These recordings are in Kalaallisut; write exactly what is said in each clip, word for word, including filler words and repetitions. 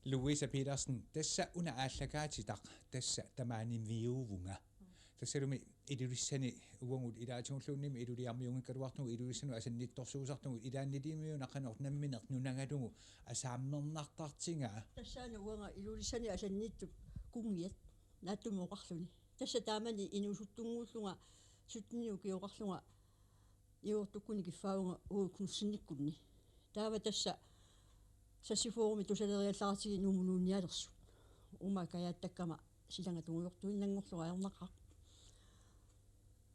Louise Petersen, tassa una aallakaatitaq, tassa tamaaniviuvunga. Tassalumi Ilulissani uagut ilaatigulluunniimmi iluliarmiunngikkaluartugut Ilulissanut asannittorsuusartugut, ilaanniliimiuna qanoq nammineq nunagalugu asaammernartartigaa. Tassaana uanga Ilulissani asannittut kunngiat naatsumik oqarluni. Tassa taamani inuusuttunnguullunga syttenit ukioqarlunga niuertukkuni kiffaavunga Ole Knudsenikkunni. Taava tassa sassiffiorumik tusaleriallaratsigu Nuummut nuunnialersut. Uuma kajaattakkama silanga tungujortuinnanngorlunga ajornaqaaq.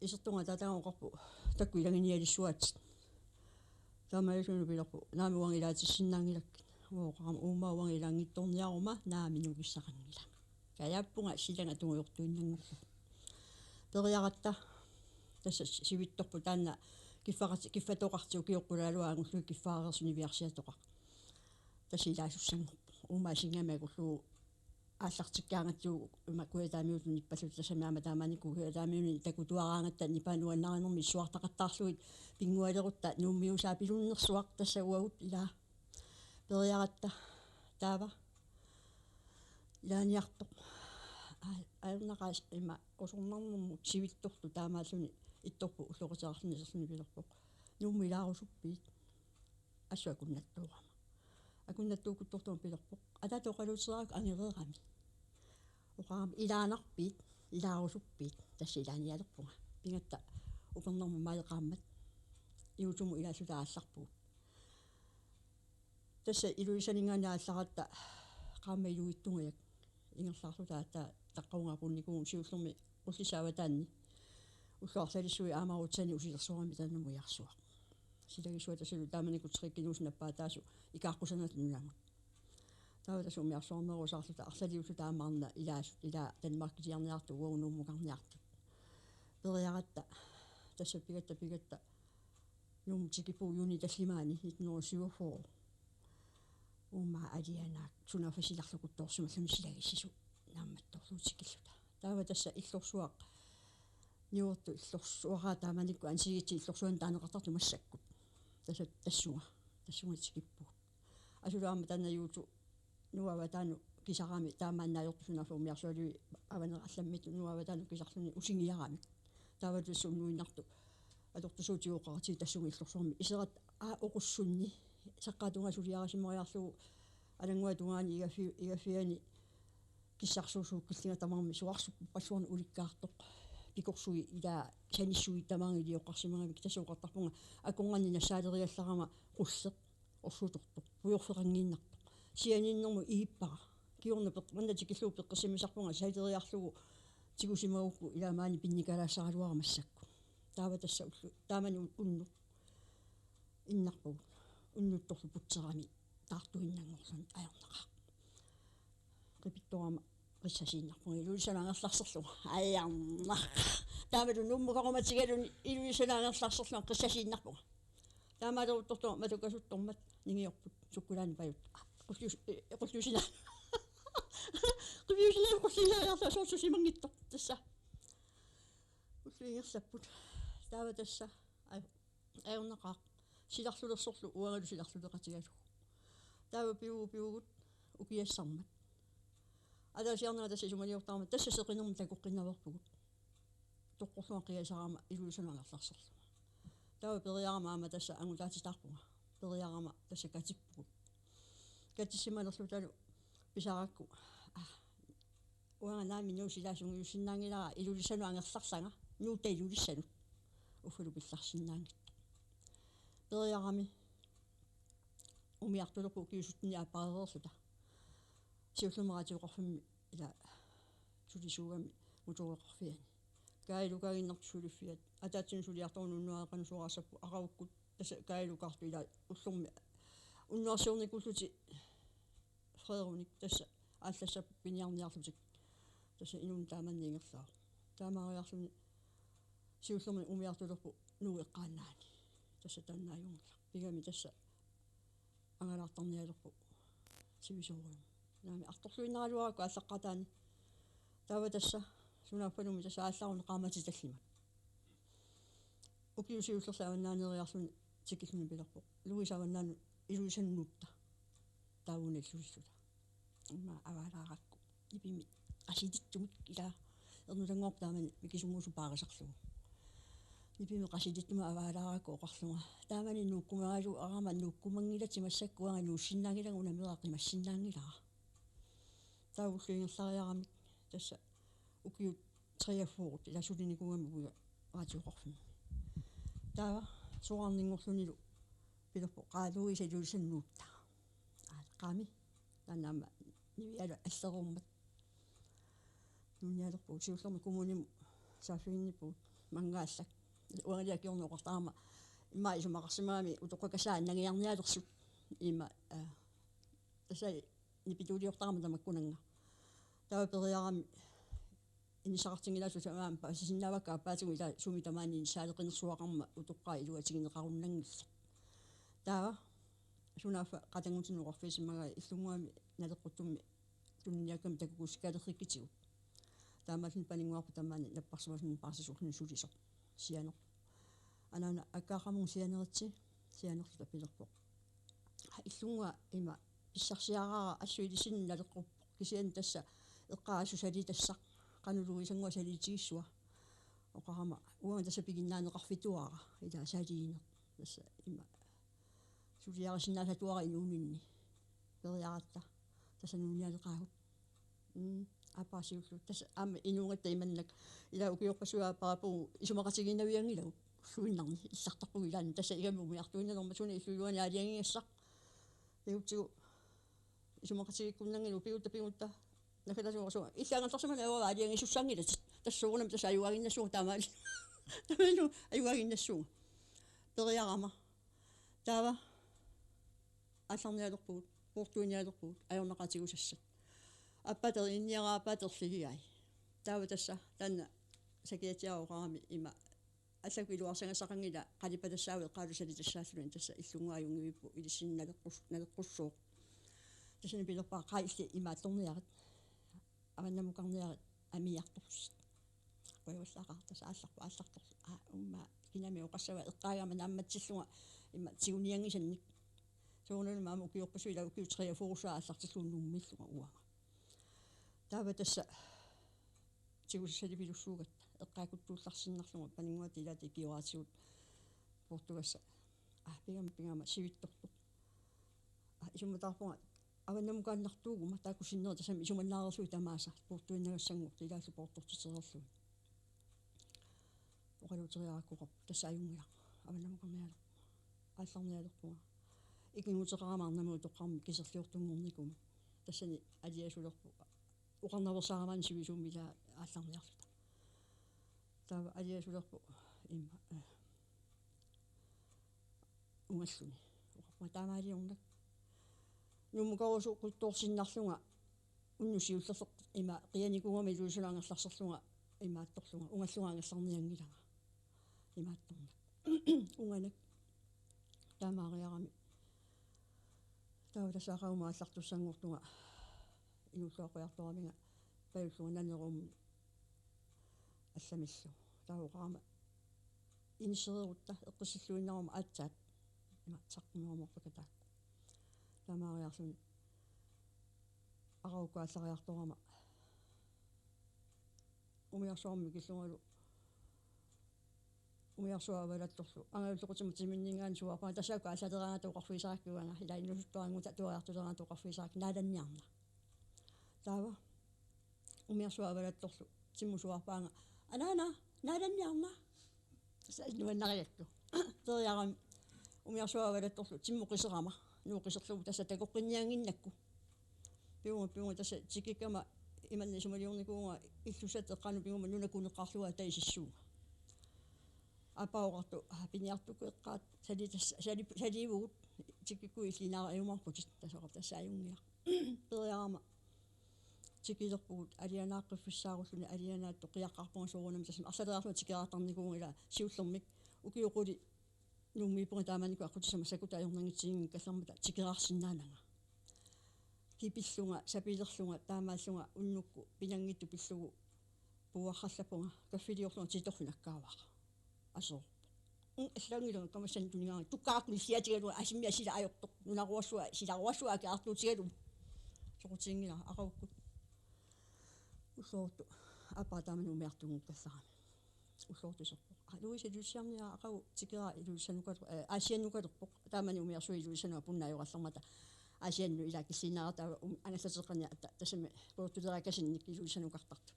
Isertunga ataataga oqarpoq: "Takuuk, ilanngunialissuaatsit." Taamaalilluni pilerpoq: "Naamik, uanga ilaatissinnaanngilakkit." Oqarama: "Uuma uanga ilaanngittorniaruma, naamik nukissaqanngilanga." Kajaappunga silanga tungujortuinnanngorlunga. Periaratta tassa sivitsorpoq taanna kiffaqat-, kiffatoqartik ukioqqulaaluaanngorlugit kiffaareersoq niviarsiatoqaq. Tassa ilaasussanngorpoq. Uuma asinngami akullugu aallartikkaangatsigu ima kujataamiutut nippalluta, tassami aamma taamanikkut kujataamiuni takutuaraangatta nipaa nuannarinermik issuartaqattaarlugit pinngualerutta Nuummiuusaapilunnersuaq tassa uagut ilaa. Periaratta taava ilaaniartoq. Aa, ajornaqaaq ima osornarnermut sivitsortoq taamaalluni ittorpoq ulloqeteqarluni iserluni pilerpoq: "Nuummut ilaarusuppiit?" Assut akunnattoorama. Akunnattuukkuttortunga pilerpoq: "Ataata oqaluutereerakku angereerami." Oqarama: "Ilaanarpiit, ilaarusuppiit?" Tassa ilaanialerpunga. Pigatta upernaarmat maajaqaammat Juutumut ilaalluta aallarpugut. Tassa Ilulissaninngaanniit aallaratta qaammat iluitsunnguaq ingerlaarluta aatsaat taqqavunga apuunnikuuvugut, siullermik Qullissap avataani ullut arlalissuit aamma Rutsani usilersuarami taanna Mujarsuaq. Silagissuaq tassalu taamanikkut Triginiusup nappaataasoq ikaaqqusanerata nunamut. Taava tassa umiarsuarmeerusaarluta arlaliulluta aamma arnat ilaasut, ilaa Danmarkiliarniartut uagut Nuummukarniartut. Periaratta tassa pigatta pigatta Nuummut tikippugut juunip tallimaani nitten hundrede og syvogfyrre. Uuma alianaak sunaaffa silarlukuttoorsimalluni silagissisut naammattorlugu tikilluta. Taava tassa illorsuaq, niuertut illorsuaraa taamanikkut ansigitsi illorsuanut taaneqartartut massakkut. Tassa tassunga, tassunga tikippugut. Asulu aamma taanna Juutu Nuup avataanut kisarami, taamaannaajortoq sunaaffa umiarsualiui avanera allammittut Nuup avataanut kisarluni usingiaramik. Taava tassa unnuinnartoq atortusuutigoqqaartigu tassunga illorsuarmi. Iseratta aa oqussunni saqqaata tungaa suliarisimariarlugu alannguata tungaani igaffi-, igaffiani kissarsuusuukkillinga tamarmi suarsuppalluarni ulikkaartoq. Pikorsui ilaa sanissui tamaanga ilioqqarsimagamik, tassa oqartarpunga akornanni nassaaleriallarama qulleq orsutortoq, pujorfeqanngiinnartoq. Sianinnermut iippara. Kingorna peq-, manna tikillugu peqqissimmisarpunga saleriarlugu tigusimagukku ilaa maani pinnikaalassaraluara massakkut. Taava tassa ullu-, taamani un-, unnuk innarpugut. Unnuttorlu putserami taartuinnanngorluni ajornaqaaq. Qipittorama qissasiinnarpunga Ilulissanut angerlarserlunga. Ajornaqaaq. Taamalu Nuummut karumatigaluni Ilulissanut angerlarserlunga qissasiinnarpunga. Taamaaleruttortunga matukkasuttormat ningiorput sukkulaanipajut. Qullius-, eh, qulliusina. Qiviusina qulliusina soorlu susimanngitsoq tassa. Ullup ingerlapput. Taava tassa. Aj-, ajornaqaaq. Silarlulersorlu uangalu silarluleqatigalugu. Taava pivugut, pivugut ukiassarmat. Ataasiarnera tassa isumaliortarama tassa seqinermut takoqqinnaveerpugut. Toqqorlunga qiasarama Ilulissanut angerlarserlunga. Taava periarama aamma tassa angutaatitaarpunga. Periarama tassa katippugut. Katissimalerlutalu pisarakku: "Aa, uanga naamik Nuup silaa sungiussinnaanngilara Ilulissanut angerlarlanga, Nuutta Ilulissanut." Uffalu pillarsinnaanngitsoq. Periarami umiartulerput ukiut syttenit aapparereerluta. Siullermik raatioqarfimmi ila sulisuugami motoreqarfiani. Kaajalukaaginnartut suliffiat. Ataatsinut suliartoruna unnuaq qanoq suaarassapput, aqagukkut tassa kaajalukaartut ila ullormi unnuarsiornikuullutik freerunik tassa aallassapput piniarniarlutik. Tassa inunnut taamanna ingerlavoq. Taamaariarluni siullermik umiartulerput Nuup eqqaannaani. Tassa taanna ajunngilaq. Pigami tassa angalaartarnialerpoq sivisoorujummik. Naamik, artorluinnaraluarakku aallaqqaataani. Taava tassa sunaaffalumi tassa aallaruni qaammatit tallimat. Ukiut siullerli avannaaneeriarluni tikilluni pilerpoq: "Louise, avannaanut Ilulissanut Nuutta taavunga illusilluta." Immaqa avaalaarakku nipimik qasitittumik, ilaa, ernutanngorpoq taamani mikisunnguusoq paarisarlugu. Nipimik qasitittumik avaalaarakku oqarlunga: Taamani nuukkumaraluarama nuukkumanngilatit, massakkut uanga nuussinnaanngilara, una meeraq qimassinnaanngilara. Taava ullup ingerlariaramik tassa ukiut treogfyrre, ilaa, sulinikuugami ukiut raatioqarfimmi. Taava soraarninngorlunilu pilerpoq: Qaa Louise, Louise nuuttaa. Aa, qaami. Taanna aamma nivialu alleruummat. Nuunnialerpugut, siullermik kommunimut saaffiginnippugut manngaallak. Uangalu akiorneq oqartarama immaqa isumaqarsimagami utoqqakassaat annagiarnialersut. Ima, aa, tassa nipituuliortarama tamakkunannga. Taava periarami inissaqartinngilaassuseq aamma paasisinnaavakka aappaatigut, ilaa, sumi tamaani inissaaleqinersuaqarmat utoqqaat iluatigineqarunnanngillat. Taava sunaaffa qatanngutinik oqarfigisimagaat illunnguami naleqquttummi tuniniakkami takukussikkalerrikkitigut. Taamaattumik paninnguarpoq tamaani napparsimasunut paarsisoorluni sulisoq sianerpoq. Anaana, akkaaqqamut sianeritsi, sianerluta pilerpoq: Aa, illunnguaq ima pissarsiaraara, assut ilissinnut naleqquppoq. Kisianni tassa eqqaa assut salitassaq, qanoq Louisennguaq salitigissava. Oqarama: Uanga tassa piginnaaneqarfituara, ilaa, saliineq. Tassa ima suliarisinnaasatuara inuuninni. Periaratta tassa nuunnialeqaagut. Mm, aappaa siulleq. Tassa aamma inuugatta imannak, ilaa, ukiorpassuit aapparapugut isumaqatigiinnavianngilagut. Ulluinnarni illartarpugut ilaanni, tassa igami umiartuinnalermat suna illup iluani aalajangigassaq. Tagutsigu isumaqatigiikkunnanngilagut, pigutta, pigutta. Nakkalasuusoq: Illit angerlarsimaneq ajugaavat, aalajangiisussanngilatit. Tassa soorunami tassa ajugaaginnassuunga taamaalillunga. Taamaalillunga ajugaaginnassuunga. Periarama. Taava aallarnialerpugut, poortuinialerpugut, ajornaqaaq tigusassat. Aappaa teriinniaraa, aappaa terligiai. Taava tassa taanna sakiatiaarami ima allakkut iluarsagassaqanngilaq, qalipatassaagut eqqaalu salitassaallutik, tassa illunnguaq ajunngivippoq, ilissinnut naleqqus-, naleqqussooq. Tassani pilerpara: Qaa, illit imaattorniarit, avannamukarniarit amiiartorlutit. Qujallaaqaaq, tassa aallarpoq, aallartorlu. Aa, uumma kinami oqassava, eqqaagama naammatsillunga ima tigunianngisannik. Soorunami aamma ukiorpassuit, ilaa, ukiut treogfyrre aallartillugu Nuummiillunga uanga. Taava tassa tigusassalippilussuugatta eqqaakkuttuullarsinnarlunga paninnguatta ilaata ikioraatigut poortugassat. Aa, pigama, pigama sivitsortoq. Aa, isummataarpunga avannamukaannartuuguma, taakku sinneri tassami isumannaareersui tamaasa, poortuinnagassanngortut, ilaallu poortortitereerlugit. Oqaluuteriarakku oqarpunga: Tassa ajunngilaq, avannamukarnialerpunga, aallarnialerpunga. Ikinnguteqarama arnamut utoqqarmut kiserliortunngornikuummat. Tassani aliasulerpoq, oqarnaveersaarama sivisuumik, ilaa, aallarniarluta. Taava aliasulerpoq ima, eh, ungalluni. Oqarpunga: Taamaaliornak. Nuummukarusoquttoorsinnarlunga unnuk siullerfik ima qianikuugama Ilulissani angerlarserlunga imaattorlunga, ungallunga angerlarnianngilanga. Imaattornak. Unganak. Taamaariarami. Taava tassa aqaguma aallartussanngortunga inuulluaqqujartoraminga pajullunga Naneruummi allamillugu. Taava oqarama: Inissereerutta eqqissilluinnaruma aatsaat. Ima saqqummerumaarpakka taakku. Taamaariarluni aqagukkut aallariartorama umiarsuarmik killungalu umiarsuaq avalattorlu angajullequtimut timinninngaanniit suaarpara, tassa uku aallaleraangata oqarfigisarakkit uanga, ilaa, inuusuttuaraangatta atuariartuleraangata oqarfigisarakkit: Naalanniarna. Taava umiarsuaq avalattorlu timmut suaarpaanga: Anaana, naalanniarna. Tassa nuannarigakku. Periarami umiarsuaq avalattorlu timmut qiserama, Nuuk qiserlugu, tassa takoqqinniannginnakku. Pivunga, pivunga, tassa tikikkama imanna isumaliornikuuvunga illussat eqqaanut piguma nuna kuneqqaarlugu ataasissuunga. Aappaa oqartoq: Aa, piniartukkut eqqaat, sali tassa, sali, saliivugut, tikikkut illiinnaariumaarputit. Tassa oqarpoq: Tassa ajunngilaq. Periarama tikilerpugut, alianaaqqiffigisaarulluni alianaattoq qiaqqaarpunga soorunami, tassami arlaleriarlunga tikeraartarnikuuvunga, ilaa, siullermik ukiut qulit Nuummiippunga taamanikkut aqqutissat massakkut ajornanngitsiginngikkallarmata tikeraarsinnaananga. Kipillunga, sapilerlunga, taamaallunga unnukkut pinanngitsoq pillugu puuarrallappunga, kaffiliorlunga titorlu nakkaavara. Asoorpoq. Ung, allaanngilanga kamassannik tunigaanga. Tukkaakkut illiatigalugu, asimmi asila ajortoq. Nunaruassuaq, silaruassuaq akiartuutigalugu. Soqu Sinngila aqagukkut. Ulloortoq aappaa taamani umiartuunngikkallarami. Ulloortoq iserpoq: "Aa, Louise, Ilulissaniarniaruk, aqagu tikeraara Ilulissanukal-, eh, Aasiannukalerpoq." Taamani umiarsuit Ilulissanut apunnaajugallarmata Aasiannut ilaa killiinnartarami, um, angallateqqani ta-, tassami pujortuleeraakkasinnik Ilulissanukartartut.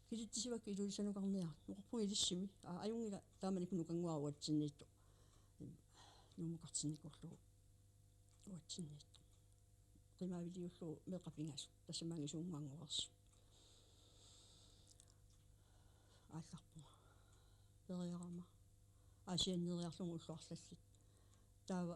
"Kilitsisivakka Ilulissanukarniaruk." "Oqarpunga ilissimi." "Aa, ajunngilaq, taamanikkut nukannguara uatsinniittoq. Nuummukartinnikuullugu uatsinniittoq. Qimaviliullugu meeqqat pingasut. Tassami angisuunnguanngorarsu." Aallarpunga. Periarama. Aasianneeriarlunga ullut arlallit. Taava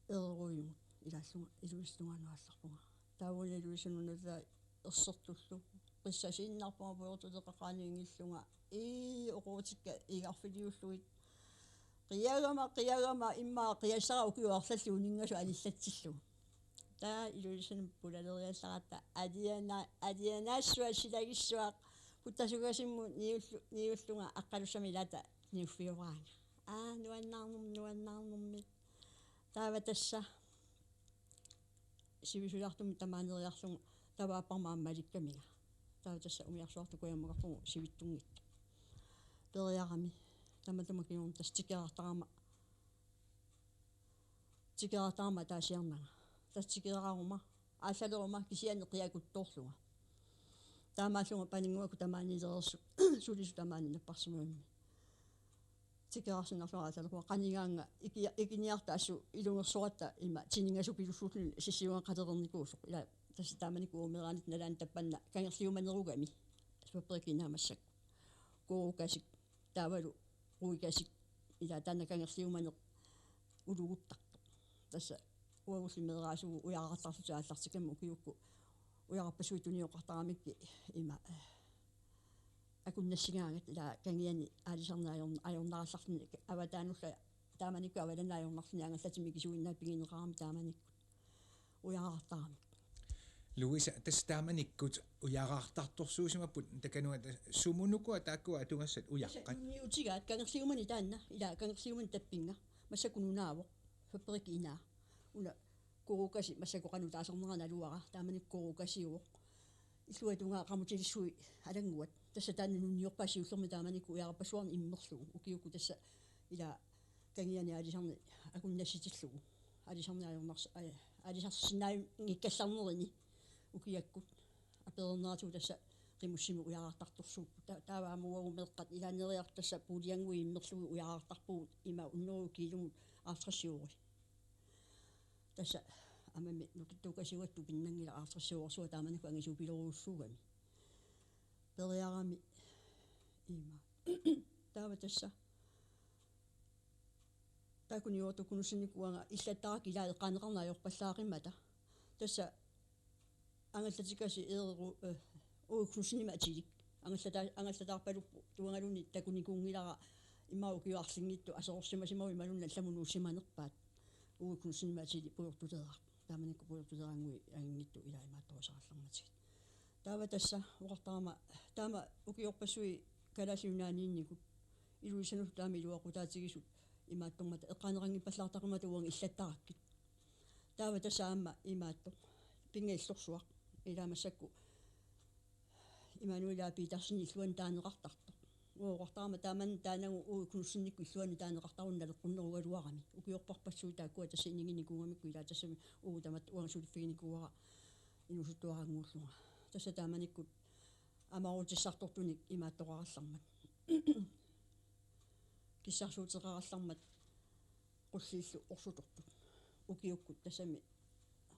ereruinnarlunga ilaallunga Ilulissanut aallarpunga. Taava una Ilulissanut nutaaq ersertullu. Qissasiinnarpunga pujortuleqaqaaniinngillunga. Ii, oqorutikka igarfiliullugit. Qiagama, qiagama, immaqa qiassara ukiut arlallit uninngasut anillatsillugu. Taava Ilulissanut pulaleriallaratta aliana-, alianaassuaq silagissuaq. Kuttasukaasimmut niullu-, niullunga aqqalussamik ilaata niuffioraanga. Aa, nuannaarnermi, nuannaarnermi. Taava tassa sivisujaartumik tamaaneriarlunga taava aappama aamma malikkaminga. Taava tassa umiarsuartut kujammukarpugut sivitsunngitsut. Periarami. Tamatuma kingorna tassa tikeraartarama. Tikeraartarama ataasiarnanga. Tassa tikeraaruma. Aallaleruma kisianni qiakuttoorlunga. Taamaallunga paninnguakka tamaaniilereersut. Sulisut tamaani napparsimmavimmik. Tikeraarsinnarlunga aallalerpunga qanigaannga iki-, ikiniarta assut ilungersoratta ima tiningasoq pilussuulluni sissiuanngaqalerernikuusoq. Ila tassa taamanikkut uumeeraanit nalaani tappanna kangerliumanerugami. Fabrikkip naamassak. Kuukasik taavalu ruikasik ila taanna kangerliumaneq uluguttartoq. Tassa uagulli meeraasugut ujaraartarlutik aallartikkamik ukiukkut ujararpassuit tunioqartaramikkit ima, eh, akunnassingaangat ila kangiani aalisarneq ajorn-, ajornarallarluni avataanullu taamanikkut avalanneq ajornarluni angallatit mikisuinnaat pigineqarami taamanikkut ujaraartaramik. Louise, tassa taamanikkut ujaraartartorsuusimapput takanunga ta-, sumut ukua taakkua atugassat ujaqqat? Tassa nunniutigaat kangerliumani taanna, ila kangerliumani tappinnga, massakkut nunaavoq, fabrikkip inaa. Una Kuukasi massakkut qanoq taasarnera naluara, taamanikkut Kuukasiuvoq. Illuatungaa qamutilissuit alannguat. Tassa taanna nunniorpaa siullermik taamanikkut ujaraarpassuarnik immerlugu. Ukiukkut tassa ila kangiani aalisarneq akunnassitillugu. Aalisarneq ajornars-, aj-, aalisarsinnaanngikkallarnerini ukiakkut. Apereerneratigut tassa qimussimik ujaraartartorsuupput. Ta-, taava aamma uagut meeqqat ilaanneeriartut tassa puuliannguit immerlugit ujaraartarpugut ima hundrede kiilomut halvtreds euro. Tassa aamma nukittuukasiugatta tupinnanngilaq halvtreds eurorsuaq taamanikkut angisuupilorujussuugami. Periarami ima. Taava tassa taakku niuertukkunussinnikuugakkit illattarakkit ilaa eqqaaneqarneq ajorpallaaqimmata. Tassa angallatikasik eeru, eh, Uwe Knudsenimik atilik. Angallata-, angallataarpaluppoq tuangaluunniit takunikuunngilara immaqa ukiut arlinngitsut aserorsimasimavoq imaluunniit allamut nuussimanerpaat. Uwe Knudsenimik atilik pujortuleeraq. Taamanikkut pujortuleeraannguit anginngitsut ilaa imaattorisarallarmatigit. Taava tassa oqartarama taama ukiorpassuit Kalaallit Nunaanniinnikut Ilulissanullu taama iluaqutaatigisut imaattormata eqqaaneqanngippallaartaqimmata uagut illattarakkit. Taava tassa aamma imaattoq. Pinngilorsuaq ilaa massakkut Immanuel Petersen illuanut taaneqartartoq. Uagut oqartarama taamani taannagu Uwe Knudsenikkut illuanut taaneqartaruni naleqqunnerugaluarami. Ukiorparpassuit taakkua tassa ininginikuugamikku ilaa tassami uagut tamatta uanga suliffiginikuuara inuusuttuaraannguullunga. Tassa taamanikkut amaarutissartortunik imaattoqarallarmat. Kissarsuuteqarallarmat qulliillu orsutortut. Ukiukkut tassami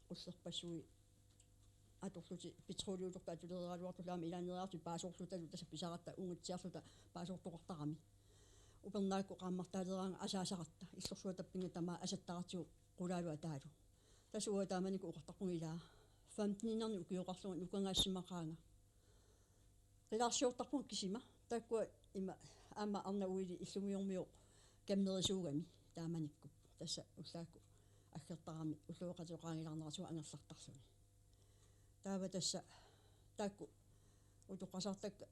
qullerpassuit atorlutik petroliutortut atulereeraluartullu aamma ilaanneeriarlutik paasoorlutalu tassa pisaratta uungatsiarluta paasoortoqartarami. Upernaakkut qaammartaaleeraangat asaasaratta illorsuaq tappinnga tamaat asattaratsigu qulaalu ataalu. Tassa uanga taamanikkut oqartarpunga ilaa femteniinnarnik ukioqarlunga nukangaasimaqaanga. Qilaarsiortarpunga kisima. Taakkua ima aamma arnaq uili illumiormioq kammerisuugami taamanikkut. Tassa ullaakkut aggertarami ulloqeqateqaangilaarneratigut angerlartarluni. Taava tassa taakku utoqqasaartakka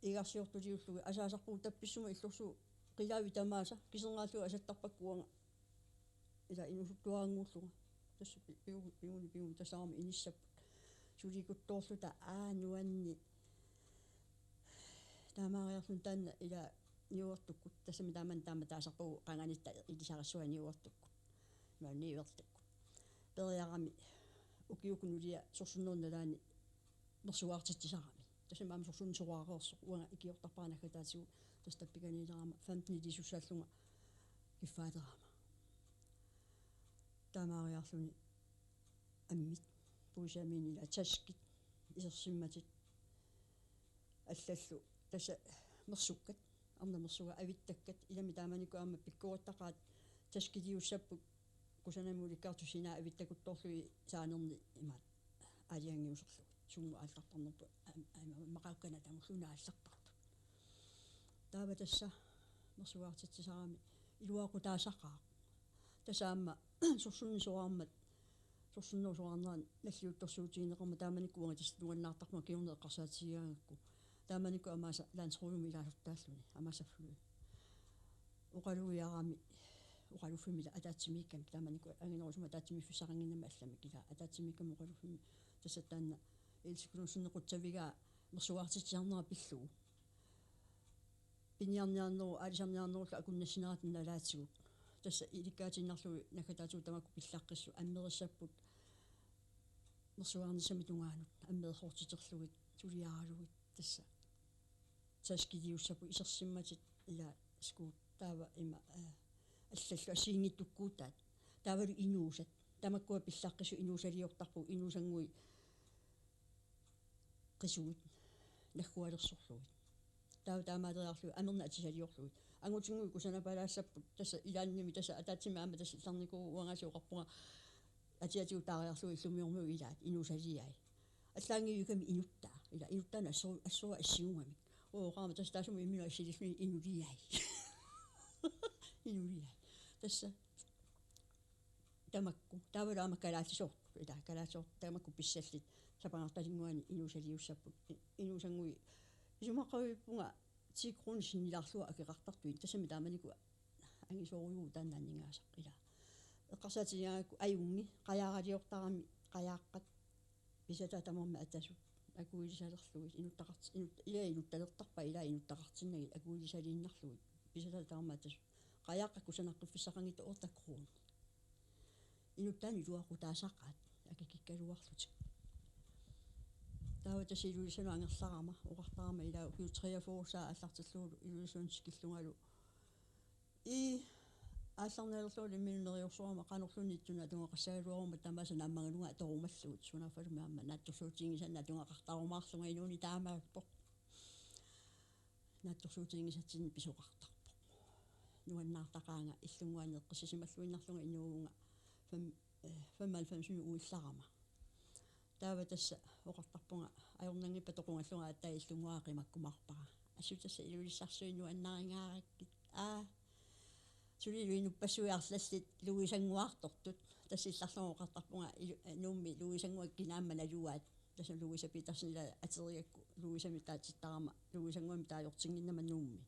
igarsiortuliullugit asaasarpugut tappissuma illorsuup qilaavik tamaasa kiserngaallugu asattarpakka uanga ilaa inuusuttuaraannguullunga. Tassa pi-, pigu-, piguni, piguni tassaarmi inissapput. Sulikuttoorluta aa nuanni. Taamaariarluni taanna ila niuertukkut. Tassami taamani taama taasarpagut qanganitta ilisarissua niuertukkut. Nuanni niuertukkut. Periarami ukiukkut nulia sorsunnerup nalaani mersugaartitsisarami. Tassami aamma sorsunneq soraarersoq uanga ikiortarpara naggataatigut tassa tappikaniilerama femten ilisussaallunga kiffaalerama. Taamaariarluni ammit puisamiini ila taskit isersimmatit allallu tassa mersukkat, arnat mersugaat avittakkat ilami taamanikkut aamma pikkorisaqaat taskiliussapput kusanami ulikkaartut sinaat avittakuttorlugit saanerni imaat aalajangiuserlugit sunngu aallartarnerput am-, am-, maqaukkanat tamarluuna aallartartut. Taava tassa mersugaartitsisarami iluaqutaasaqaaq. Tassa aamma sorsunneq soraarmat, sorsunnerup soraarnerani nalliuttorsuutigineqarmat taamanikkut uanga tassa nuannaartarpunga kingorna eqqarsaatigigaangakku. Taamanikkut Amaasa landsrådimi ilaasortaalluni, Amaasa Flyet. Oqalugiarami, oqaluffimmi ila ataatsimiikkami, taamanikkut anginerusumik ataatsimiiffissaqannginnami allamik ila ataatsimiikkami oqaluffimmi tassa taanna Else Knudsenip qutsavigaa mersugaartitsisarnera pillugu. Piniarniarnerup, aalisarniarnerullu akunnassinerattut nalaatigut. Tassa ilikkaatinniarlugit naggataatigut tamakku pillaqqissut ammerissapput mersugaarnissamik tungaanut ammeerhoortiterlugit, suliaralugit tassa. Taskiliussapput isersimmatit ila skuut taava ima, eh, allallu assigiinngittukkuutaat. Taavalu inuusat. Tamakkua pillaqqissut inuusaliortarpugut inuusannguit qisuit naggualersorlugit. Taava taamaaleriarlugit amernik atisaliorlugit. Angutinnguit kusanapalaassapput tassa ilaannimi tassa ataatsimik aamma tassa illarnikuuvugut uangaasiit oqarpunga atiatigut taariarlugit illumiormigut ilaat inuusaliai. Allaanngivikami inuttaa. Ila inuttaanut assor-, assorsuaq assigugamik. Uanga oqarama tassa taassuma imminut assililluni inuliai. Inuliai. Tassa tamakku. Taavalu aamma kalaallisoortut. Ila kalaallisoortut tamakku pissallit. Sapaatip-akunnguani inuusaliussapput. I-, inuusannguit. Isumaqarpunga ti kroner sinnilaarlugit akeqartartut. Tassami taamanikkut angisoorujuuvoq taanna aningaasaq ila. Eqqarsaatigigaangakku ajunngilaq, qajaaraliortarami qajaaqqat pisataat tamarmik atasut akuilisalerlugit inuttaqart-, inut-, ila inuttalertarpaat ila inuttaqartinnagit akuilisaliinnarlugit pisataat tamarmik atasut. Qajaaqqat kusanaqqiffissaqanngitsut otte kroner. Inuttaanut iluaqutaasaqaat akikikkaluarlutik. Taava tassa Ilulissanut angerlarama, oqartarama ila ukiut treogfyrre aallartillugulu Ilulissanut tikillungalu. Ii, aallarnialerlunga imminut neriorsorama qanorluunniit ittunik atugaqassagaluaruma tamaasa naammagalunga atorumallugit sunaaffaluunniit aamma naatsorsuutiginngisannik atugaqartarumaarlunga inuuneq taamaappoq. Naatsorsuutiginngisatsinnik pisoqartarpoq. Nuannaartaqaanga illunnguani eqqissisimalluinnarlunga inuuvunga fem-, eh, femoghalvfemsimi uillarama. Taava tassa oqartarpunga ajornanngippat toqungallunga aatsaat illunnguara qimakkumaarpara. Assut tassa Ilulissarsuit nuannarigaarakkit. Aa. Sulilu inuppassuit arlallit Louisannguartortut. Tassa illarlunga oqartarpunga ilu-, Nuummi Louisannguaq kinaammat naluaat. Tassa Louisa Petersen ila aterigakku Louisamik taatsittarama Louisannguamik taajortinnginnama Nuummi.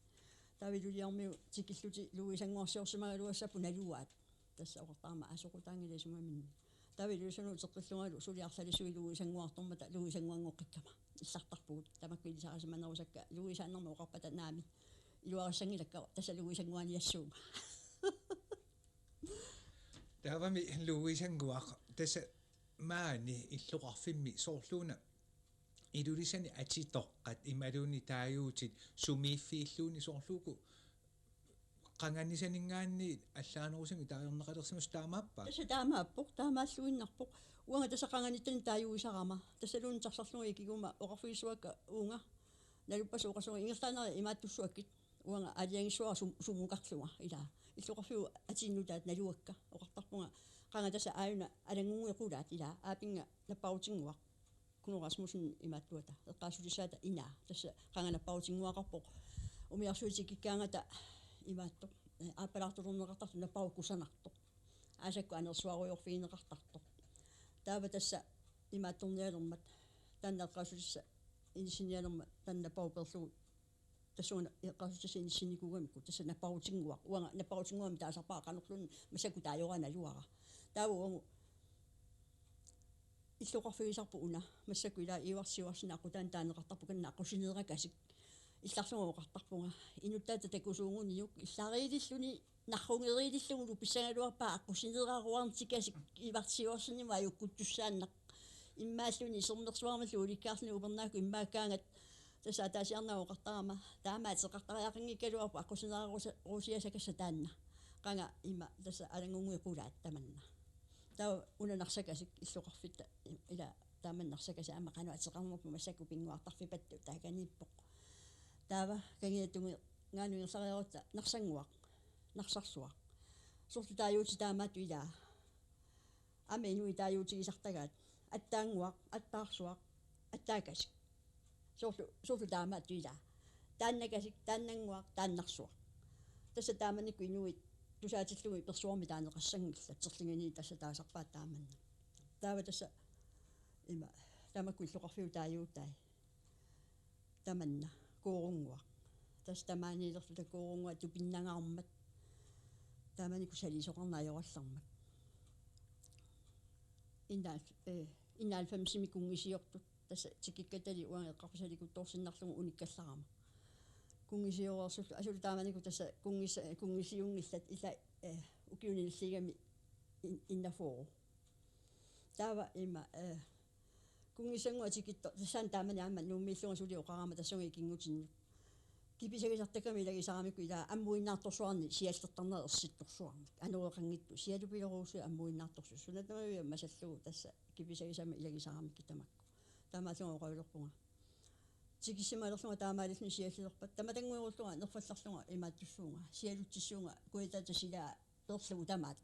Taava Iluliormiut tikillutik Louisannguarsiorsimagaluassapput naluaat. Tassa oqartarama aa soqutaanngilaq isumaminni. Taava Ilulissanut uteqqillungalu suli arlalissuit Louisannguartormata Louisannguanngoqqikkama. Illartarpugut. Tamakku ilisarisimanerusakka Louisaannarmik oqarpata naamik. Iluarissanngilakka tassa Louisannguaniassuunga. Taavami Louisannguaq tassa maani illoqarfimmi soorluuna Ilulissani atitoqqat imaluunniit taaguutit sumiiffiilluunniit soorlu uku qanganisaninngaanniit allaanerusumik taagorneqalersimasut taamaappa? Tassa taamaappoq, taamaalluinnarpoq. Uanga tassa qanganittanik taaguisarama. Tassaluunniit taarserlunga ikiguma oqarfigissuakka uunga. Naluppassuit oqassuunga ingerlaannaq imaattussuakkit. Uanga aalajangissuara sum-, sumukarlunga ilaa. Illoqarfiup atii nutaat naluakka. Oqartarpunga qanga tassa aajuna alanngunnguit qulaat ilaa. Aapinnga napparutinnguaq. Knud Rasmussen imaattuata, eqqaassutissaata inaa. Tassa qanga napparutinnguaqarpoq. Umiarsuit tikikkaangata imaattoq. Eh, aappalaartulerneqartartoq napparut kusanartoq. Aasakkut anersuarujoorfigineqartartoq. Taava tassa imaattornialermat. Taanna eqqaassutissaq inissinialermat taanna napparut peerlugu. Tassunga eqqaassutissanik inissinikuugamikku. Tassa napparutinnguaq. Uanga napparutinnguamik taasarpara qanorluunniit massakkut taajoraannaluara. Taava uagut Illoqarfigisarput una, massakkut ilaa Ivar Sivertsenip aqqutaani taaneqartarpoq, kanna aqqusineerakasik. Illarlunga oqartarpunga: Inuttaata takusuuguniuk, illariililluni narrungeriilillugulu pissagaluarpaa aqqusineeraruartikasik Ivar Sivertsenimut ajukkuttussaannaq. Immaalluni sermersuarmillu ulikkaarluni upernaakku immaakkaangat, tassa ataasiarnera oqartarama, taama ateqartariaqanngikkaluarpoq aqqusineerarusa-, ruusiasakassa taanna. Qanga ima tassa alanngunnguit qulaat tamanna. Taava una Narsakasik illoqarfitta, ila taama Narsakasik aamma qanoq ateqarnerput, massakkut pinnguartarfippattoq taakaniippoq. Taava kangiatungi ngaanungerlariarutta Narsannguaq, Narsarsuaq. Soorlu taaguutit taamaattut ilaa. Aamma inuit taaguutigisartagaat. Attaannguaq, Attaarsuaq, Attaakasik. Soorlu, soorlu taamaattut ilaa. Taannakasik, Taannannguaq, Taannarsuaq. Tassa taamanikkut inuit tusaatillugit persuarmi taaneqassanngillat, terlingini tassa taasarpaat taamanna. Taava tassa ima, tamakku illoqarfiup taaguutai. Tamanna Koorunguaq. Tassa tamaaniilerluta Koorunguaq tupinnangaarmat. Taamanikkut saliisoqarneq ajorallarmat. Innaal-, eh, innaal femsimi kunngisiortut. Tassa tikikkatali uanga eqqarsalikuttoorsinnarlugu unikkallarama. Kunngisiorersullu asulu taamanikkut tassa kunngis-, kunngisiunngillat ila, eh, ukiuni nalligami in-, innaforu. Taava ima, eh, Kunngissannguaq tikitto-, tassani taamani aamma Nuummiillunga suli oqarama tassunga ikinngutinnut. Kipisagisartakkami ilagisaramikku ilaa ammuinnaartorsuarnik siallertarnerat ersittorsuarnik. Anoreqanngitsoq sialupiloruusui ammuinnaartorsuit. Suna tamaviat masallugu tassa kipisagisama ilagisaramikkit tamakku. Taamaallunga oqalulerpunga. Tikissimalerlunga taamaalilluni siallilerpat. Tamatannguerullunga nerfallarlunga imaattussuunga. Sialutsissuunga kujataata silaa peerlugu tamaat.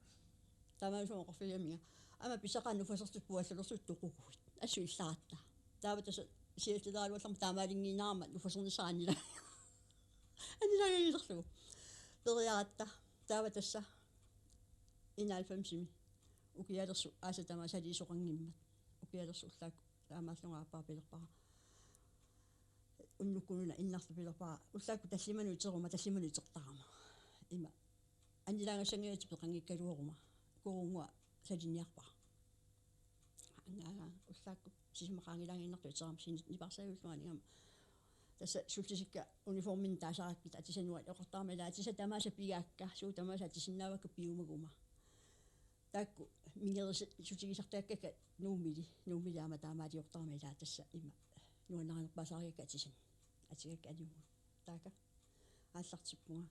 Taamaasumik oqarfigigaminga. Aamma pisaqaat nufasertut puallulersut toquguit. Assut illaratta. Taava tassa siallilerallarmat taamaalinngiinnarama nufasernissaq anila-, anilaagilerlugu. Periaratta. Taava tassa enoghalvfemsimi. Ukialersoq aasat tamaasa saliisoqanngimmat. Ukialersoq ullaakkut taamaallunga aappara pilerpara. Unnukkununa innarlu pilerpara. Ullaakkut tallimanut iteruma, tallimanut itertarama. Ima. Anilaagassanngilaq peqanngikkaluaruma. Koorunguaq salinniarpara. Angaa ullaakkut sisamat qaangilaaginnartut iterama sini nipaarsaajulluanigama. Tassa sullisikka uniforminik taasarakkit atisanuat oqartarama ilaa atisat tamaasa pigaakka, suut tamaasa atisinnaavakka piumaguma. Taakku mingerisi-, sutigisartagakkakka Nuummili, Nuummili aamma taamaaliortarama ilaa tassa ima nuannarinerpaasarigakka atisanik. Atigakka aniugu. Taaka aallartippunga.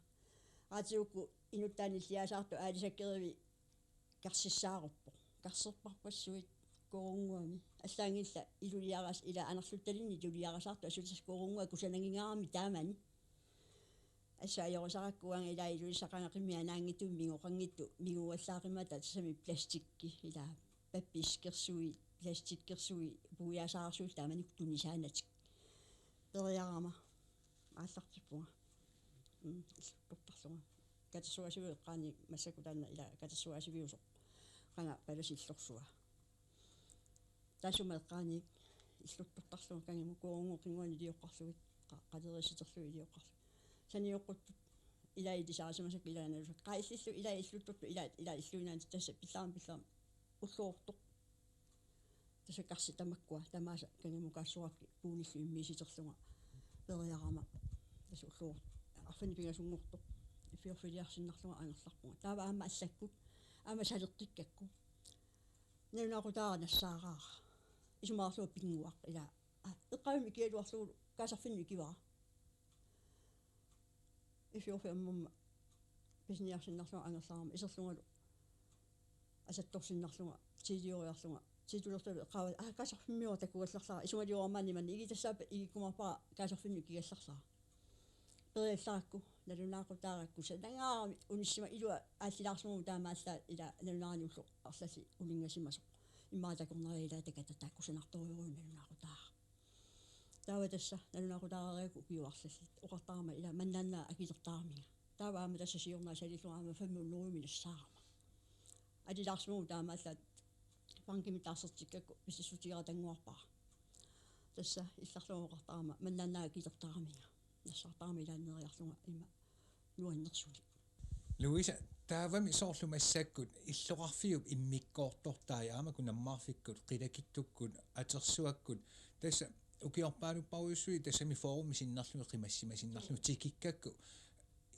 Aatiukku inuttaanilliasaartoq aalisakkerivik karsissaaruppoq. Karserparpassuit Koorunguami. Allaanngillat iluliaras-, ilaa anerluttalinni iluliarasaartut asuli tassa Koorunguaq kusananngikkaluarami taamani. Assut ajorisarakkit uanga ilaa Ilulissat qanga qimmit anaanngitsumik mingoqanngitsut minguallaaqimmat tassami plastikki ilaa pappirskersuit, plastikkersuit, puiasaarsuit taamanikkut tunisaannatik. Periarama aallartippunga. Mm, illuttortarlunga. Katersugaasiviup eqqaani massakkut taanna ilaa katersugaasiviusoq. Qanga palasillorsua. Taassuma eqqaani illuttortarlunga kangimut Koorunguup qinnguani ilioqqarlugit, qa-, qaleriissiterlugit ilioqqarlugit. Sanioqquttut ilaa ilisarisimasakka ilaa nalusakka. Qaillillu ilaa illuttortut ilaa, ilaa illuinaanni tassa pillaarami pillaarami ulloortoq. Tassa karsit tamakkua tamaasa kangimukaassuakkit puunillu immiisiterlunga periarama. Tassa ulloor-, arfineq-pingasunngortoq iffiorfiliarsinnarlunga angerlarpunga. Taava aamma allakkut, aamma saleqqikkakku. Nalunaaqutaara nassaaraara. Isumaqarlunga pinnguaq ilaa. Aa, eqqaavimmi ikigaluarlugulu kaasarfinnut ikivara. Iffiorfiup ammamma pisiniarsinnarlunga angerlarama iserlungalu asattorsinnarlunga tiilioriarlunga tiitulertalu eqqaavara, aa, kaasarfimmiuara takugallarlara, isumaliorama imannak igitassaappat igikkumaarpara kaasarfinnut ikigallarlara. Periallarakku nalunaaqutaarakku sanangaarami unissima ilua aallilaarsimammat taamaallaat ilaa nalunaarani ulloq arlallit uninngasimasoq. Immaqa takornariat ilaa takata taakku sanartorujuuvoq nalunaaqutaara. Taava tassa nalunaaqutaareerikka ukiut arlallit oqartarama ilaa mannaannaat akilertaraminga. Taava aamma tassa siorna salillunga aamma fem hundrede minassaarama. Alilaarsimammat taamaallaat bankimi taarsertikkakku pisissutigerata tannguarpara. Tassa illarlunga oqartarama mannaannaat akilertaraminga. Nassaartarama ilaanneeriarlunga ima nuannersunik. Louise, taavami soorlu massakkut illoqarfiup immikkoortortai aamma kunammaarfikkut, qilakittukkut, atersuakkut, tassa ukiorpaalupparujussuit tassami foorumi sinnerlugit qimassimasinnerlugit tikikkakku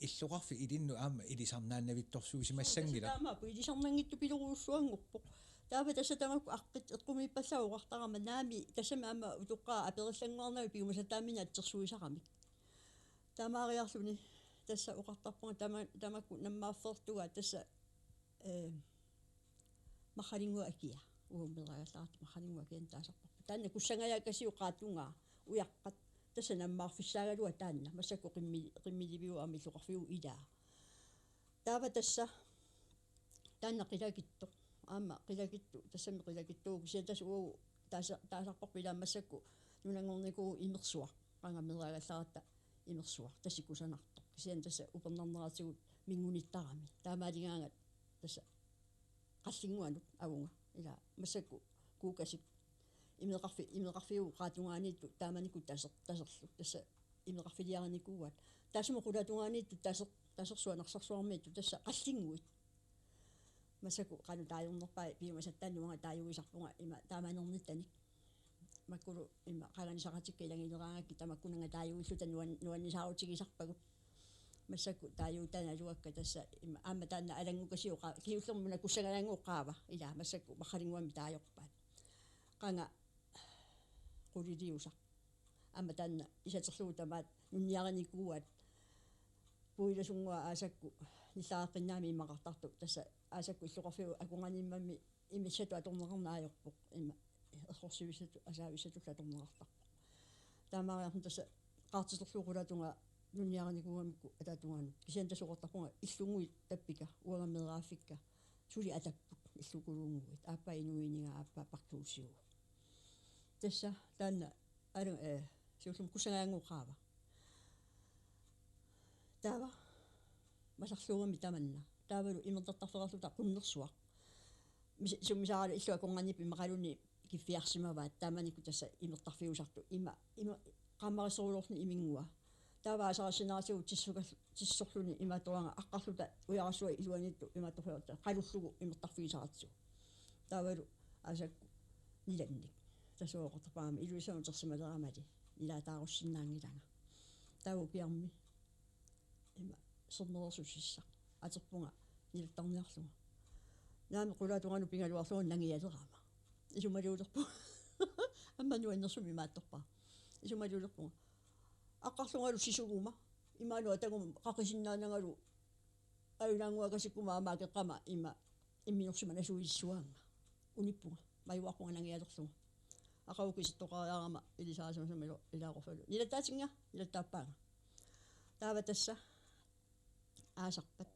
illoqarfik ilinnut aamma ilisarnaannavittorsuusimassanngilaq. Tassa taamaappoq ilisarnanngitsupilorujussuanngorpoq. Taava tassa tamakku aqqit eqqumiippallaat oqartarama naami tassami aamma utoqqaat aperillannguarnagit piumasataaminnik atsersuisaramik. Taamaariarluni tassa oqartarpunga tama-, tamakku nammaarfeertugaat tassa, eh, Marralinnguit akia. Uagut meeraagallaaratta Marralinnguit akia taasarparput. Taanna kussangajaakasiuqaatungaa ujaqqat tassa nammaarfissaagaluaq taanna. Massakkut qimmili-, qimmiliviuvoq aamma illoqarfiuvoq ilaa. Taava tassa taanna qilakittoq. Aamma qilakittoq, tassami qilakittoq. Kisianni tassa uagut taasa-, taasarparput ilaa massakkut nunanngornikuuvoq imersuaq. Qanga meeraagallaaratta imersuaq. Tassa kusanartoq. Kisianni tassa upernarneratigut mingunittarami. Taamaaligaangat tassa qallinnguanut avunga. Ilaa massakkut kuukasik. Imeqarfi-, imeqarfiup qaatungaaniittut taamanikkut taser-, taserlugit. Tassa imeqarfiliarinikuuaat. Taassuma qulaatungaaniittut taser-, tasersuaq narsarsuarmiittut tassa qallinnguit. Massakkut qanoq taajornerpaat piumasataanik uanga taajuisarpunga ima taamanernittanik. Makkulu ima qanganisaqatikka ilagileraangakkit tamakkunannga taajuilluta nuan-, nuannisaarutigisarpagut. Massakkut taajuutaa naluakka tassa ima aamma taanna alanngukasioqaava, kingullermik una kussangalaannguup qaava ilaa massakkut Marralinnguamik taajorpaat. Qanga quliliusaq. Aamma taanna isaterlugu tamaat nunniarinikuuaat puilasunnguaq aasakkut nillaaqqinnaami imaqartartoq tassa aasakkut illoqarfiup akornanniimmami imissatut atorneqarneq ajorpoq ima errorsivissatut asaavissatullu atorneqartarpoq. Taamaariarluni tassa qaartiterlugu qulaatungaa nunniarinikuugamikku ataatungaanut. Kisianni tassa oqartarpunga illunnguit tappika uanga meeraaffikka suli atapput illukuluunnguit. Aappaa inuuiniga aappaa pakkuusiu. Tassa taanna alu, eh, siullermik kussangalaannguup qaava. Taava masarluugami tamanna. Taavalu imertartarfeqarluta qunnersuaq. Mis-, summisaralu illup akornanniippoq imaqaluunniit kiffiarsimavaat taamanikkut tassa imertarfiusartut. Ima, ima qaammarissorulorluni iminngua. Taava aasarissineratigut tissuka-, tissorluni imaattoraanga aqqarluta ujarassuaq iluaniittut imaattorfiorta qalullugu imertarfigisaratsigu. Taavalu aasakkut nilannik. Tassa oqartarpara aamma Ilulissani utersimaleramali nilaataarussinnaanngilanga. Taava ukiarmi ima sermereersut sissaq. Aterpunga nilattarniarlunga. Naamik qulaatungaanut pigaluarlunga nangialerama. Isumaliulerpunga. Aamma nuannersumik imaattorpara. Isumaliulerpunga. Aqqarlungalu sisuguma. Imaanut ataguma qaqisinnaanangalu ajunaannguakasikkuma aamma akeqqama ima imminorsimanasuilissuaanga. Unippunga. Majuarpunga nangialerlunga. Aqagu kisittoqariarama ilisarisimasama ilo-, ilaaqorfalu. Nilattaatinnga, nilattaappaanga. Taava tassa aasarpat.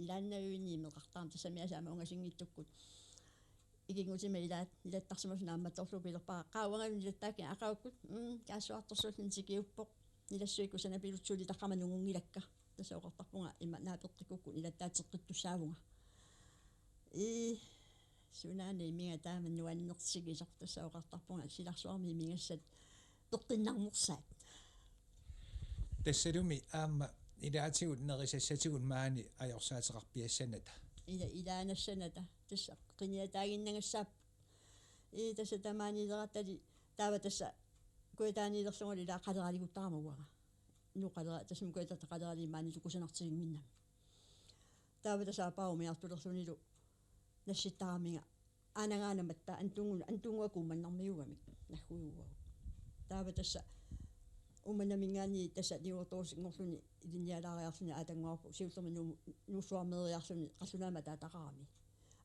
Ilaannaviunniit imeqartarama tassami aamma ungasinngitsukkut. Ikinngutima ilaat nilattarsimasoq naammattorlugu pilerpara. Qaa uangalu nilattaakkiga aqagukkut. Mm, kaassuartorsuulluni tikiuppoq. Nilassuikkut sanapilutsuuli taqqama nungunngilakka. Tassa oqartarpunga ima naapeqqikkukku nilattaateqqittussaavunga. Ii, sunaana imiga taama nuannersigisoq tassa oqartarpunga silarsuarmi imigassat peqqinnarnersaat. Tassalumi aamma ilaatigut nerisassatigut maani ajorsaateqarpiassanata. Ila ilaanassanata. Tassa qiniataaginnagassaapput. Ii tassa tamaaniilerattali taava tassa kujataaniilerlungalu ilaa qaleraliuttarama uanga. Nu qalera-, tassami kujataata qaleraliit maani tukusanartiginnginnami. Taava tassa aappaa umiartulerlunilu nassittaramiga. Aanagaanamatta antungu-, antunguakkut Uummannarmiuugamik naggujuuagut. Taava tassa Uummannaminngaanniit tassa niuertorusunngorluni ilinnialaariarluni aatannguarpoq siullermik Nuu-, Nuussuarmeeriarluni qallunaamik ataataqarami.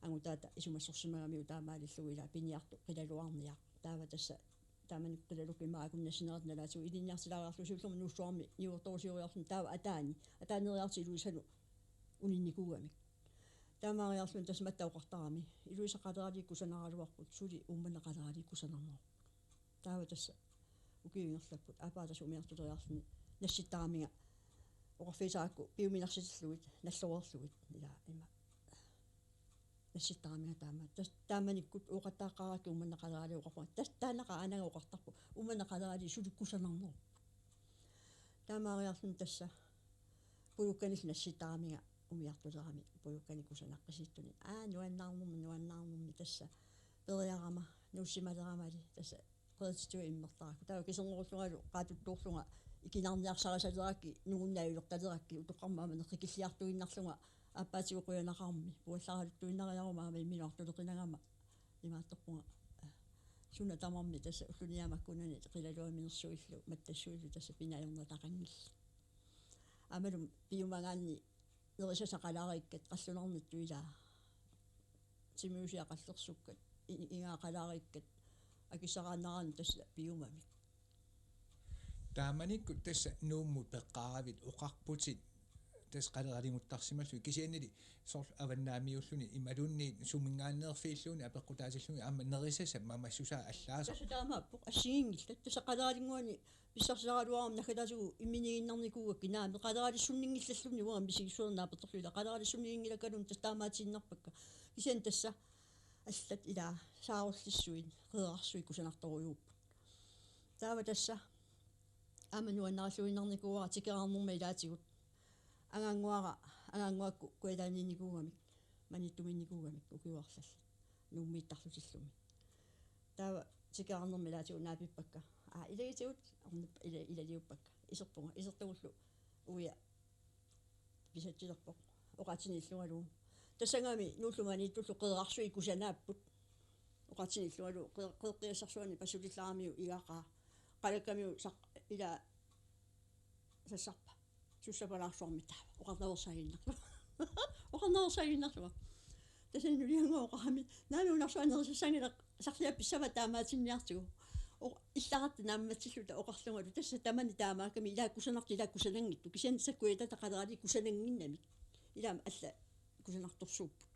Angutaata isumassorsimagamiuk taamaalillugu ilaa piniartoq qilaluarniaq. Taava tassa taamani qilalukka ima akunnassinerata nalaatigut ilinniartilaariarlugu siullermik Nuussuarmi niuertorusioriarluni taava ataani. Ataaneriarlugu Ilulissanut uninnikuugamik. Taamaariarluni tassa Matta oqartarami. Ilulissat qaleraliit kusanaraluarput suli Uummannaq qaleraliit kusanarnerput. Taava tassa ukiut ingerlapput. Aappaa tassa umiartuleriarluni nassittaramiga oqarfigisarakku piuminarsitillugu nalloreerlugit ilaa ima. Nassittaramiga taama. Tas-, taamanikkut ooqattaaqqaarakkit Uummannaq qaleraliit oqarpunga. Tas-, taannaqa aanaga oqartarpoq. Uummannaq qaleraliit suli kusanarnerput. Taamaariarluni tassa pulukkanillu nassittaramiga umiartulerami pujukkani kusanaqqisittuni. Aa, nuannaarnermi, nuannaarnermi tassa. Periarama, nuussimalerama li, tassa qerititui immertarakku. Taava kisernerullungalu qaatuttuullunga ikinarniarsarisalerakkit, nungunnajulertalerakkit, utoqqarmamma neqqikilliartuinnarlunga, aappaatigut qujanaqarmi, puallaraluttuinnariaruma aamma imminut artuleqinagama, imaattorpunga, suna tamarmi tassa ulluni aamma kunani qilaluaminersuillu, mattassuillu tassa pinajornataqanngillat. Aammalu piumagaanni nerisasaqalaarikkat, qallunarnittut ilaa. Timiusiaqallersukkat, i-, igaaqalaarikkat, akissaraannaraanni tassa piumamik. Taamanikkut tassa Nuummut peqqaaravit oqarputit tassa qaleraliguttarsimallugit kisiannili soorlu avannaamiuulluni imaluunniit suminngaanneerfiilluunniit apeqqutaatillugit aamma nerisasat mamassusaat allaasoq. Tassa taamaappoq assigiinngillat. Tassa qaleralinnguani pissarsisaraluarama naggataatigut imminiiginnarnikuugakkit naamik, qaleralissunninngillalluni uanga misigissuarnut naapertorlugu ilaa, qaleralissunninngilakkaluunniit tassa taamaatiinnarpakka. Kisianni tassa allat ilaa saarullissuit, qeerarsuit kusanartorujuupput. Taava tassa aamma nuannarilluinnarnikuuara tikeraarnerma ilaatigut. Angannguara, angannguakkut kujataaniinnikuugamik, Maniitsumiinnikuugamik ukioq arlallit, Nuummiittarlutillumi. Taava tikeraarnerma ilaatigut naapippakka. Aa, ilagitigut arnip-, ila-, ilaliuppakka. Iserpunga, isertugullu uia pisatsilerpoq oqaatsiniillungaluunniit. Tassanngaanniit Nuullu Maniitsullu qeerarsuit kusanaapput. Oqaatsiniillungaluunniit qe-, qeeqqiassarsuarnik passutillaramiuk igaqaa. Qalakkamiuk saq-, ilaa sassarpa. Sussapalaarsuarmik taava. Oqarnaveersaaginnarlugu. Oqarnaveersaaginnarlugu. Tassani nuliannguaq oqarami: Naamik, nunarsuaq nerisassanngilaq, sarliap pissavaat taamaatinniartigu. O-, illaratta naammatsilluta oqarlungalu: Tassa tamani taamaakkami, ilaa kusanartut, ilaa kusananngitsut. Kisianni tassa kujataata qaleraliit kusanannginnamik. Ilaami allat kusanartorsuupput.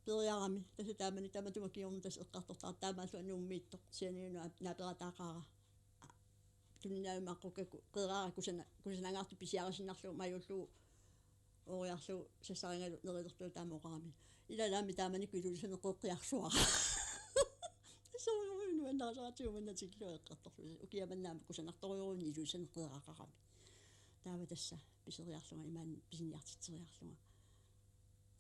Periarami, tassa taamani tamatuma kingorna tassa eqqartortara taamaallu Nuummiittoq, sianiunut ap-, naaperataaqaara. Tunniunnaarukku qeeraara kusana-, kusanangaartoq pisiarisinnarlugu majuullugu ooriarlugu sassarigalugu nerilerlugu taama oqarami: Ilaa, naamik, taamanikkut Ilulissani qeeqqiarsuara. Soorunami nuannarisaratsigu manna tikillugu eqqartorlugu. Ukiaq manna aamma kusanartorujuuvoq Ilulissani qeeraqarami. Taava tassa piseriarlunga imaanni pisiniartitseriarlunga.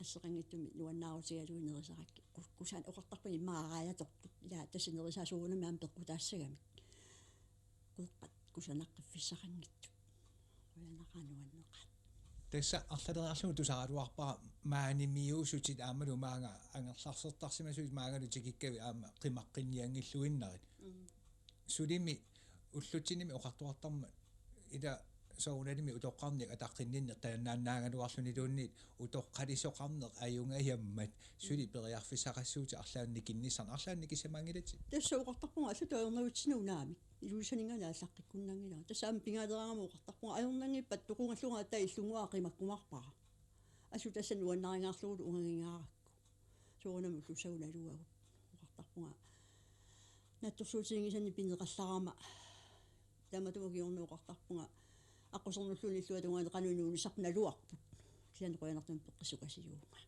Asseqanngitsumik nuannaarutigalugu nerisarakkit. Ku-, kusan-, oqartarpunga immaqa aajaatortut. Ilaa, tassa nerisaat soorunami aamma peqqutaassagamik. Qeeqqat kusanaqqiffissaqanngitsut. Qujanaqaaq, nuanneqaaq. Tassa arlaleriarlugu tusaraluarpara maanimiuusutit aammalu maanga angerlarsertarsimasutit maangalu tikikkavit aamma qimaqqinnianngilluinnarit. Mm. Sulimi ullutsinimi oqartoqartarmat ila soorunalimi utoqqarnik ataqqinninneq taannaannaagaluarluniluunniit utoqqalisoqarneq ajugajammat suli periarfissaqassuutit arlaannik nikinnissannik, arlaannik nikissamaanngilatit? Tassa oqartarpunga allatut ajornavitsinnagit naamik. Ilulissaninngaanniit aallaqqikkunnanngilara. Tassa aamma pingaalerama oqartarpunga ajornanngippat toqungallugu aatsaat illunnguara qimakkumaarpara. Assut tassa nuannarigaarlugulu ungagigaarakku. Soorunami ullussagunaluagut. Oqartarpunga naatsorsuutiginngisannik pineqallarama. Tamatuma kingorna oqartarpunga aqqusernulluunniit illuatungaani qanoq inuunissarput naluarput. Kisianni qujanartumik peqqissukasiuunga.